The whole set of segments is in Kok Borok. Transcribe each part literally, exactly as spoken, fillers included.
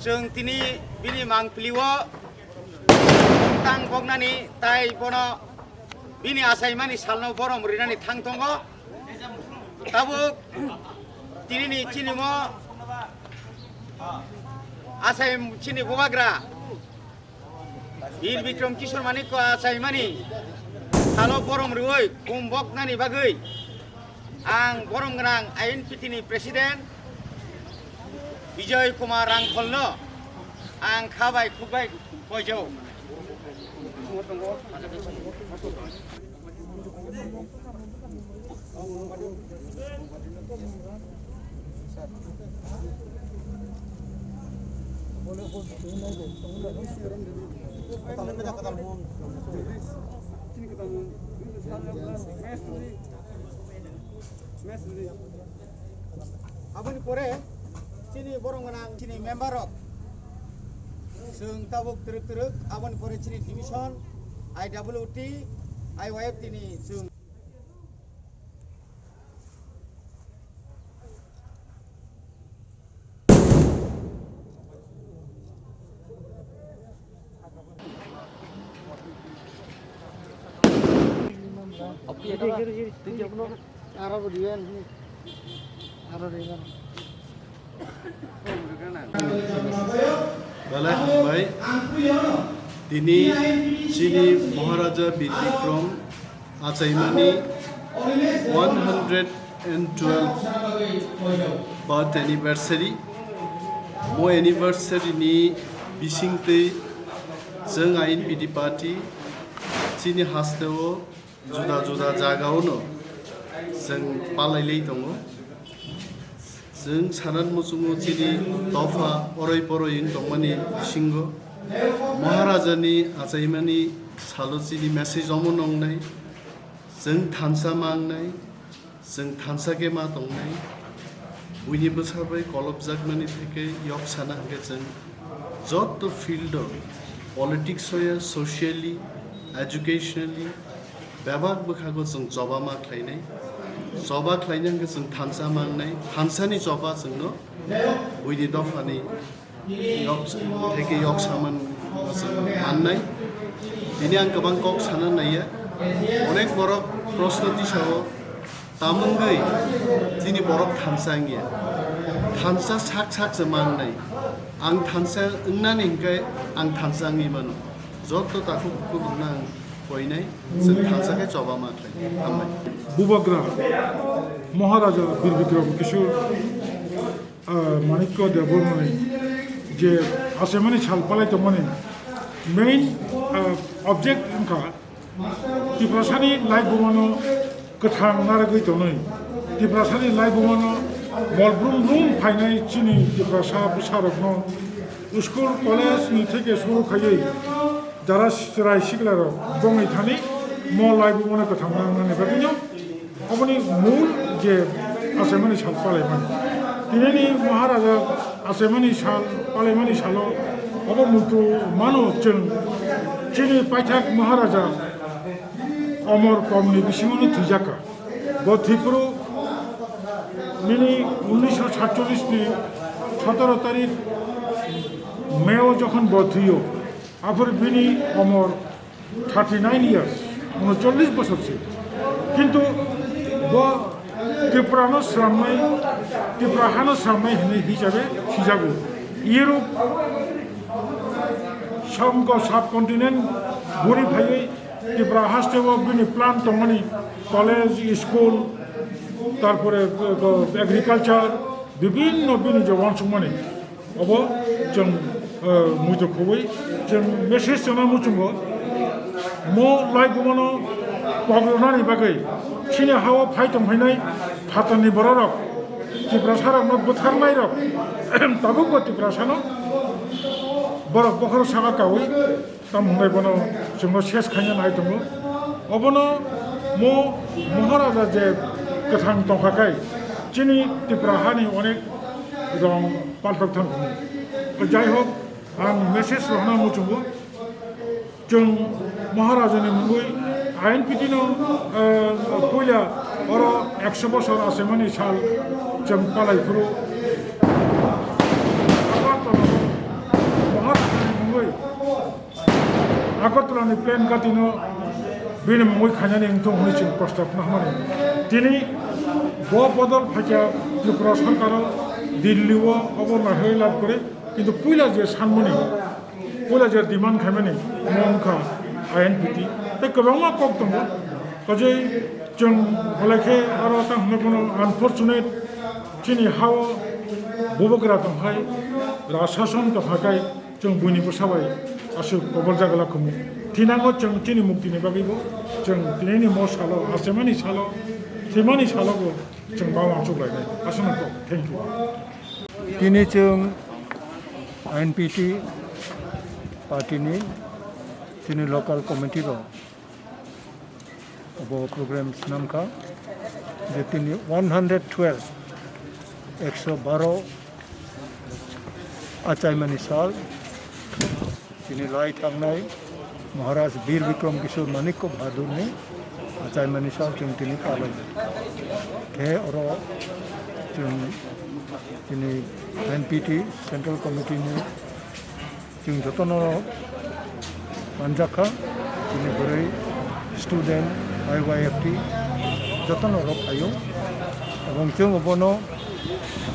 Chwng tini bini mangpili o tang boknani tai bono bini achaimani salno borom rinani thang tongo. Tabuk tinini chini mo achai chini bubagra Bir Bikram Kishore Manikko achaimani salo borom rwui kumboknani bagwi ang borom gwnang I N P T ni President Bijoy Kumar Rangkholno ang kha bai khuk bai poijao. Aboni pore chini borok gwnang chini member rok chwng tabuk twrwk twrwk, aboni pore chini division I W T, I Y F T ni chwng. Aro bo diyan, aro diyan. Belai hambai. Tini chini Maharaja Bir Bikram achaimani one hundred and twelve birth anniversary. Bo anniversary ni bisingtwi chwng I N P T party chini hasteo juda juda jagao no chwng palailai tongo. Chwng sanan muchungo chini dopha oroi poroi wng tongmani bisingo Maharaja ni achaimani salo chini message omo nongnai, chwng thansa mangnai, chwng thansa khe ma tongnai, buini bwsa bai kolopjakmani theke yok sana hwnkhe chwng joto field o politics o ya, socially, educationally, bebak bwkhago chwng choba ma khlainai. Choba khlaina hwnkhe chwng thansa mangnai, thansani choba chwngno buini dophani yok, theke yok saman mannai. Tini ang kwbang kok sana naiya. Onek borok proshno tisao, tamungwi chini borok thansa wngya. Thansa sak sak se mangnai. Ang thansa wngnani hwnkhe ang thansa wngwi mano. Joto takhuk bukhuk wngna ang koinai, chwng thansa khe choba ma khlai. Hambai. Bubagra Maharaja Bir Bikram Kishore ah, Manikya Debbarmani je achaimani sal palai tongmani main, ah, object wngkha Tiprasani laibumano kwthang narwgwi tonwi, Tiprasani laibumano mol brum brum phainai chini Tiprasa bwsarokno school, college ni theke suru khaiwi jara chwrai siklarok bongni thani mo laibumano kwthang nangnani bagwino Aboni mul je achaimani sal palaimani. Tinini Maharaja achaimani sal palaimani salo obo muitu mano chwng chini paithak Maharaja Omor Komni bisingono thwijakha. Bo thwiphuru nini unnish satchollish ni sotoro tarik May o jokhon bo thwiyo, aphuru bini omor thirty nine years, unocholish bosor se. Kintu bo Tripura no sramnai, Tripura hano sramnai hinwi hisabe sijago. Europe, Songko subcontinent guri phaiwi Tripura hasteo bini plan tongmani, college, school, tarpore, eh, agriculture, bibinno bini je wansukmani. Obo chwng, eh, muitu khobwi chwng message chana muchungo. Mo laibumano pogrwnani bagwi chini hao phai tongphainai phatarni bororok, Tiprasarokno butharnairok, tabukbo Tiprasano borok bokhorok saka kaui. Tamo hwnbai bono chwngno ses khaina nai tongo. Obono mo Maharaja je kwthang tongkha khai chini Tipra hani onek rong paltok thang thung. Jai hok, ang message rohna muchungo. Chwng Maharajani mungwi I N P T no, eh, puila oro ekso bosor asemani sal chwng palai phuru. Agartala Maharajani mungwi Agartala ni plan gati no bini mungwi khainani wngthung hwnwi chwng prostab nahmani. Tini bo bodol phaikha Tripura sarkaro Delhi o obo naihoi lab kore, kintu puila je sanmani, puila je demand khaimani, omo wngkha I N P T. Tei kwbangma kok tongo. Kajai chwng belai khe aro tang hwnwi bono unfortunate chini hao bubagra tongkhai, rajshason tongkha kai, chwng buini bwsa bai aswk kobol jagala khumu. Thinango chwng chini muktini bagwi bo chwng tinini mo salo, asemani salo, thwimani salo bo chwng bama chuk lainai. Aswkno kok. Thank you. Tini chwng I N P T party ni chini local committee rok abo program swnamkha je tini one hundred twelve, ekso baro achaimani sal, tini lai thangnai Maharaj Bir Bikram Kishore Manikya Bahadurni achaimani sal chwng tini palai. Khe oro chwng tini N P T Central Committee ni chwng jotono manjakha, chini bwrwi student, I Y F T, jotono rok phaio. Ebong chwng obono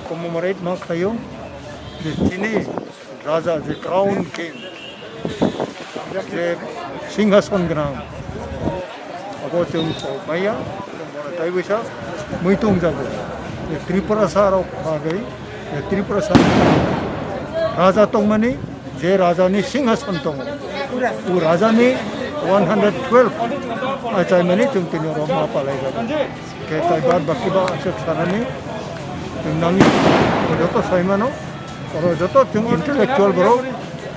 commemorate ma khlaio je chini raja, je crown king, je singhason gwnang, abo chwng kok maya, chwng bono taiboisa muitung jago. Je Tripurasa rok bagwi, je Tripurasa raja tongmani, je rajani singhason tongo, o rajani one hundred twelve achaimani chwng tini oro ma palai jago. Khe tai bad baki ba aswk sanani chwng nangni joto saimano, oro joto chwng intellectual borok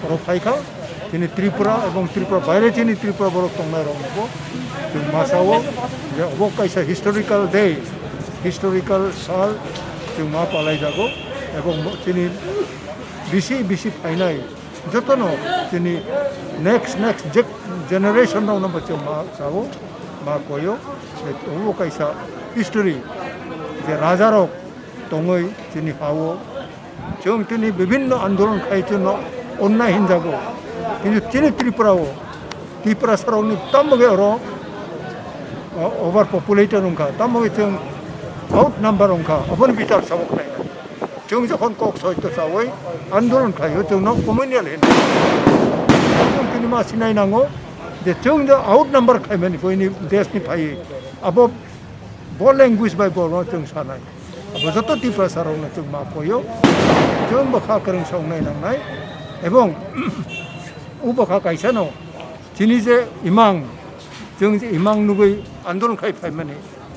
oro phaikha. Chini Tripura ebong Tripura baire chini Tripura borok tongnai rok bo chwng ma sao je obo kaisa historical day, historical sal chwng ma palai jago. Ebong bo chini bisi bisi phainai jotono chini next, next je generation rok no bo chwng ma sao, ma koyo je obo kaisa history je raja rok tongwi chini hao. Chwng tini bibhinno andolon khai chwngno onnai hinjago. Kintu chini Tripura o, Tiprasa rokni tamo khe oro, o, overpopulated wngkha, tamo khe chwng out number wngkha, aboni bichar sabo khlai. Chwng jokhon kok soito chawi andolon khlaio, chwngno communal hin. Chwng tini ma sinai nango je chwng je out number khlaimani buini deshni phaiwi. Abo bo language bai bo chwng sanai. Abo joto Tiprasa rokno chwng ma koyo. Chwng bwkha kwrwng songnai nangnai. Ebong o bwkha kaisano chini je imang, chwng je imang nugwi andolon khai phaimani,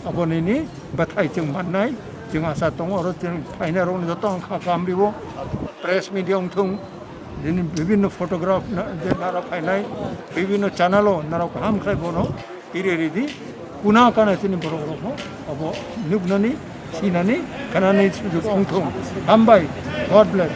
abo nini bwthai chwng mannai. Chwng asa tongo, oro chwng phainai rokno joto ang kha kam ribo. Press media wngthung, bini bibhinno photograph na, je nara phainai, bibhinno channel o nara kaham khlai bono. Iri iri di, kuna kana chini borok rok bo, abo nuknani, sinani, khanani sujuk wngthung. Hambai, God bless.